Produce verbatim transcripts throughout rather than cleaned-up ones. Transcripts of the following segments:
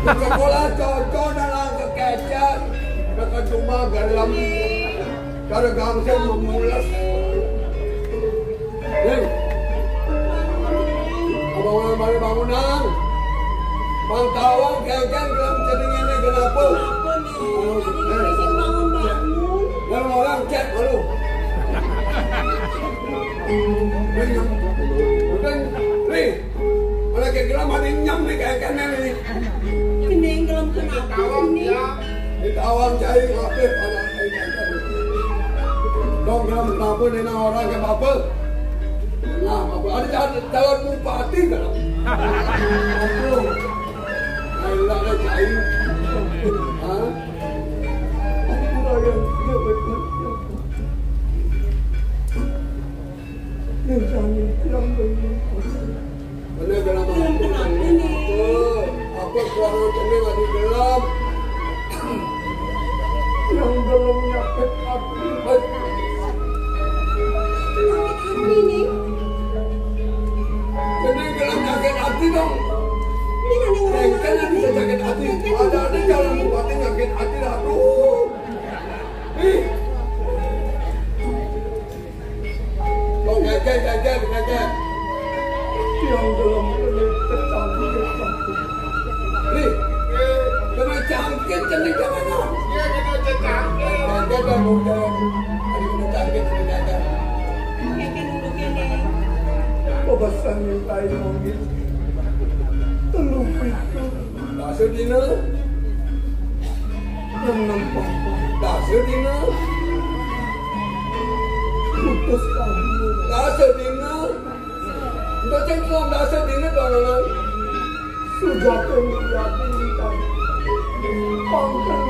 Sekolah cocok dalam kekecet, dekat rumah gelem. Cara gangsing memules. Nih, abang orang balik bangunan. Bang Tawang kengkeng gelem cening ini kenapa? Kenapa nih? Tadi saya bangun-bangun. Lalu orang cek lalu. Udah, udah, nih. Mana kayak gelem ada nyam nih kayak kene nih. Ini yang gelem kenapa ini? Ditawang cai ngape pada kayak kene. Dong gelem kenapa nih nah orang kayak apa? Nah, apa ada calon, calon bupati kan? Aduh. Nah, ilah ada cai. Hah? Ampun, ayah, dia baik-baik. Bener, bener, bener. Kenapa ini? Apa? Apa suara cening lagi gelap? Yang gelem nyakit hati. Penyakit hati nih. Cening gelem nyakit hati dong. Ini kan yang orang Kengkeng bisa nyakit hati. Ada, ada calon bupati nyakit hati, aduh. Ih. Kok gagal, gagal, gagal. Yang belum kena kecangkir. Nih, kena cangkir, kena jangan. Iya, kena cangkir. Gagal dan udah. Ada kena cangkir, kena gagal. Kengkeng duduknya nih. Kok basah minta lagi. Telu pitu. Dasa dina. Enam papa. Dasa dina. Putus kamu. Dasa dina. Entah cek tuan dasa dina doangan. Sudah pun yakin kita. Pangkal.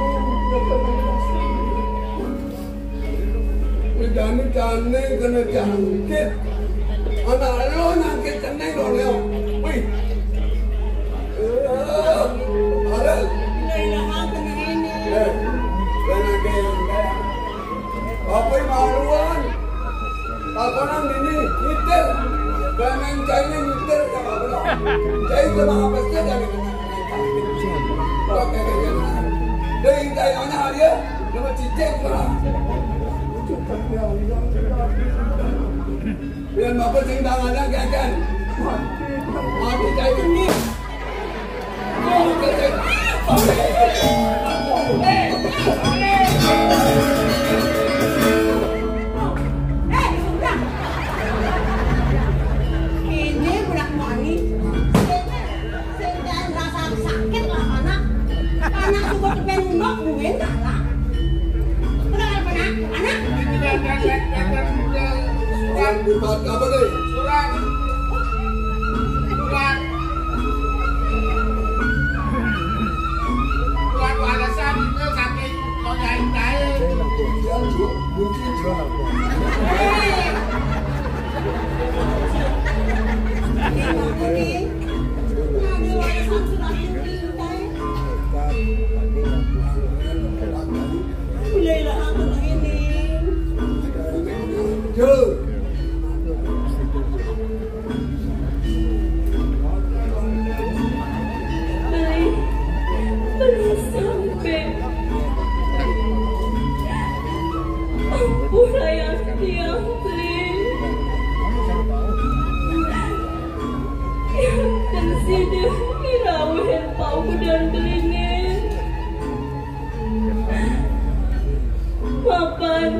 Jani-jani kena jangkit. Anak lo nyangkit cening dong, Leo. Wih. Eh, Arel. Eh, kena jangkit. Apa yang maluan? Apa nang ini? Ngitir. Kena jangkit ngitir, ya, apa? Jahit sama apa sih, jangkit? Dai dai ana hari ya, nama cicing lah. Biar apa sing tangannya gagal. Mati cai ini. Eh, sudah. Ini budak mani. Sing rasa sakit lah, anak. Anak suka kepen nok, duit kalah. Kenapa, anak? Anak? Surat. Buat apa nih? Surat. Surat. Surat alasan itu sakit. Kau nyari tahu. Mungkin. Hei. Ini apa nih? Ada alasan surat ini. Beli, beli sampai. Ampun, ayah tiang, beli. Yang tersidir irauh yang pau dan belinin. Mapan,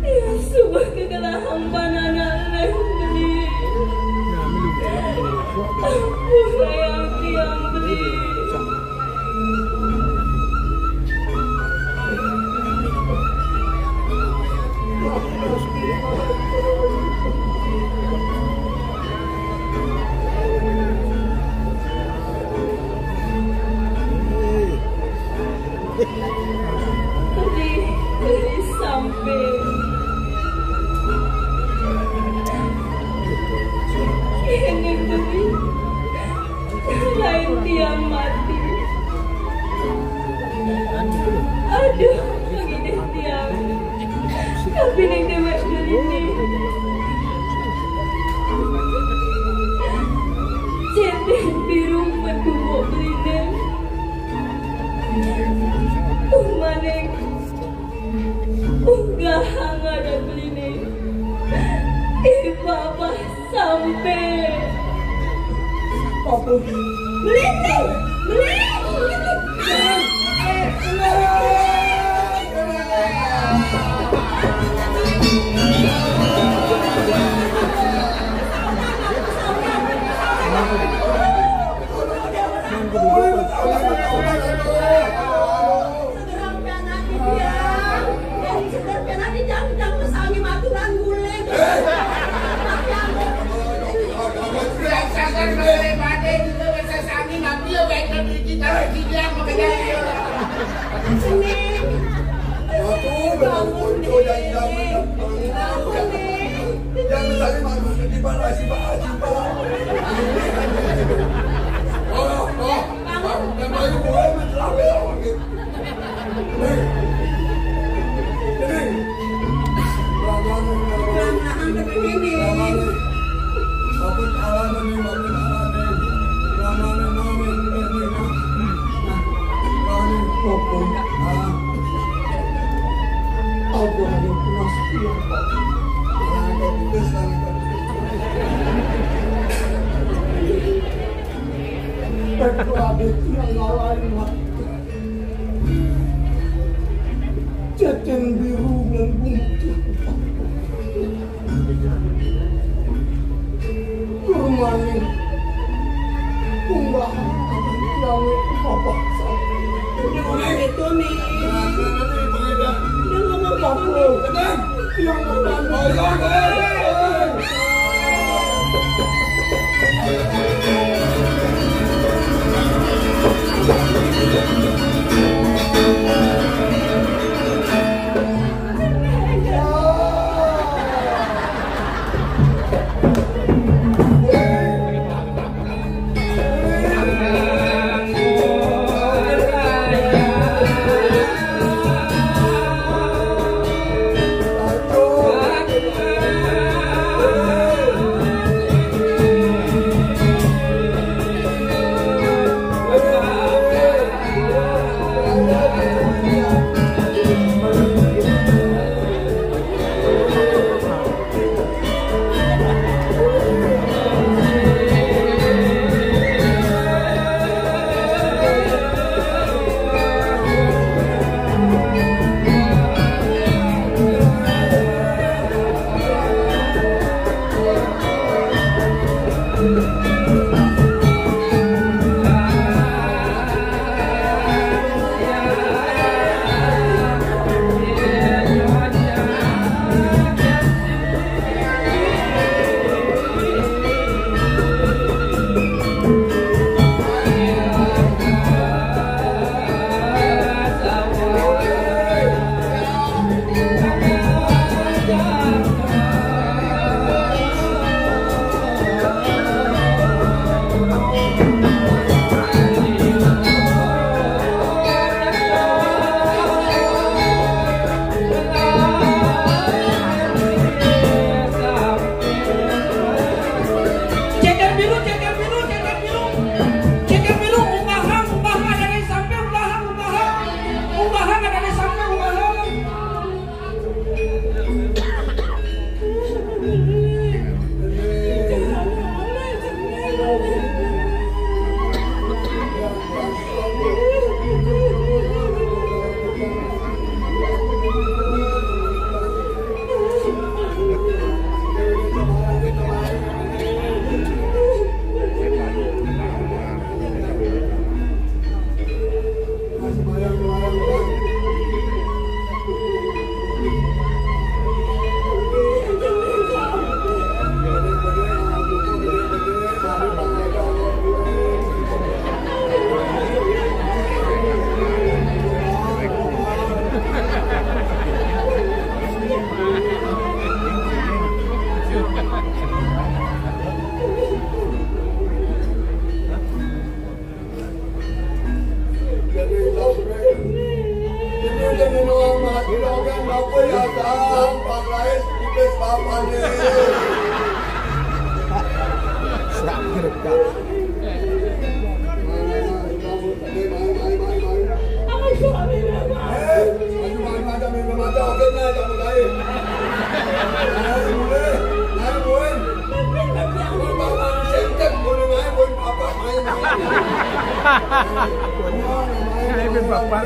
yang subuh kegelahan banana leh beli. Ampun, yang tiang beli. Beri, beri sampai. Ini beri. Lain tiang mati. Maning, unggahang ada beliné. Ih, Bapak sampai. Apa? Beliné, beliné. Cacing biru nang buntu. Kurmaning kumbah yang apa? Dia ngomong gitu nih. Dia ngomong gitu nih. Yang Kayak main papan.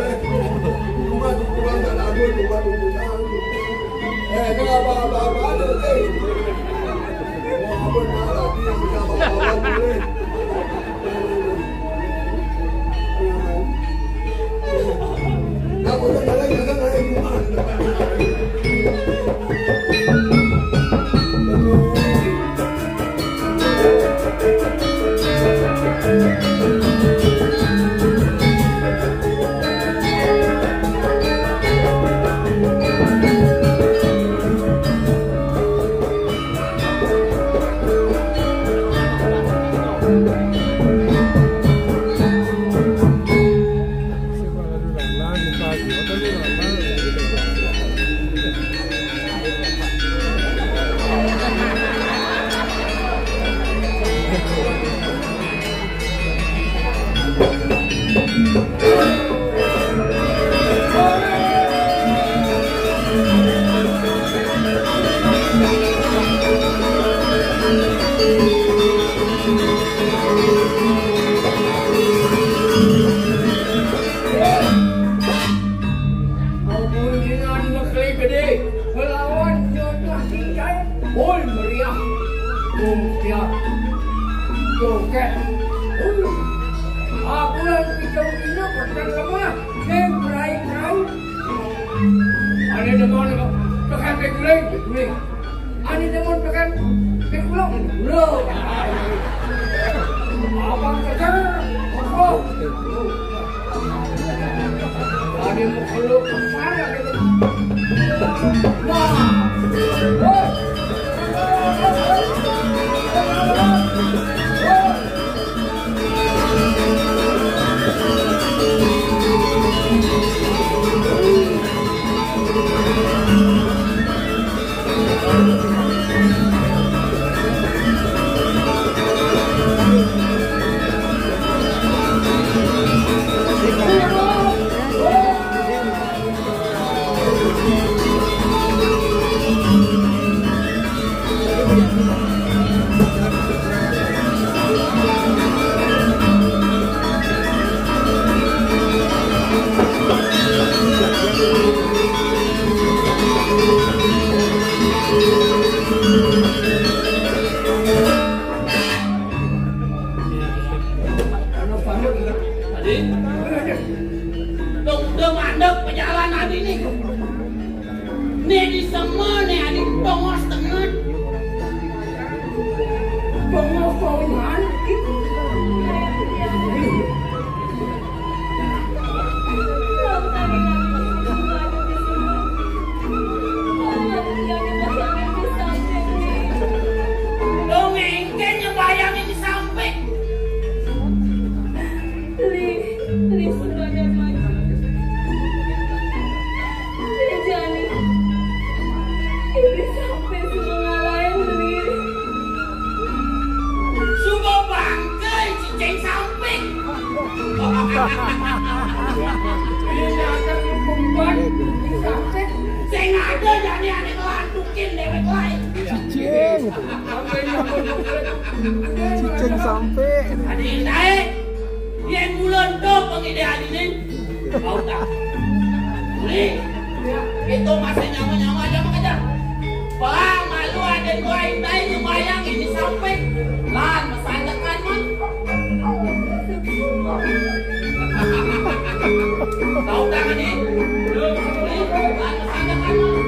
Kemungkinan Mesri Gede melawan Nyonya Cincai. Woi, meriah. Bung Tiar. Joget. Woi. Aku lan Kijang Dino peken lemah. Sing berai-berai. Ane demen kok. Tekan pik guling, pik guling. Ane demen tekan pik ulung. Ulung. Abang kejar. Oh. Ane mau keluar kemana gitu? Nah. Woi. Tadi, udah, udah mandek perjalanan ini. Nih di semua nih, ada bongos tengah. Bongos tengah. Dongeng kayaknya bayangin sampai. Li, Li sudah ada maju. Rinjani, ini sampai semua ngalahin Li. Sudah bangke, cicing samping. Ini ada perempuan samping. Sing ada jadi anak ngelantukin dewek lain. Cicing. Cicing sampai. Adi naik. Yen bulan do pengide adine. Mau tak? Uli. Itu masih nyawa-nyawa aja mah aja. Bang, malu ada dua intai yang bayang ini sampai. Lan, mesan tekan, man. Tahu tangan ini? Uli, lan, mesan tekan, man.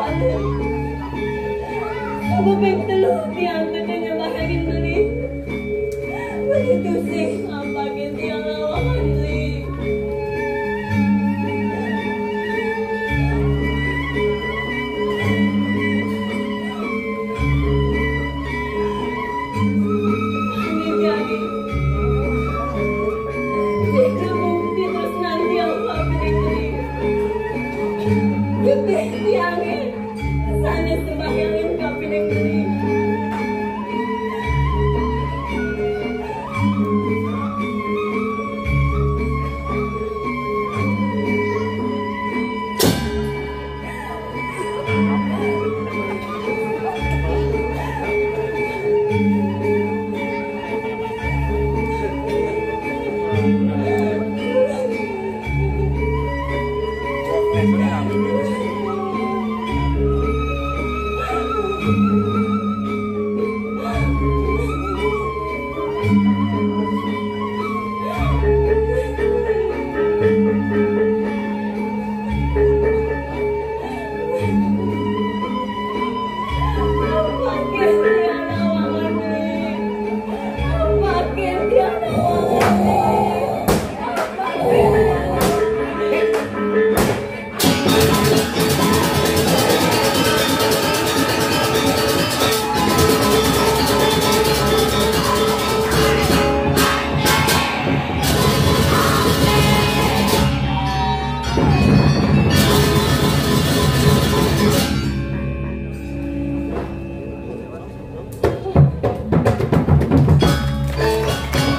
Sabab ping telu tiang kedé nyembah daging beli. Beli tusing ampakang tiang lawangan beli. Gedé tiangé sané sembahyang ing kapining beli.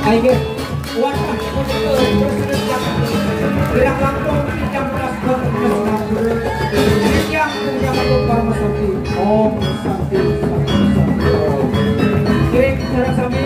Ayo, wadah, Presiden Jakarta. Kirang langkung tigang belas banget, Mas Kapolri. Yang punya Parma Santi. Om Santi, Santi, Santi, Om. Kiring, sareng sami.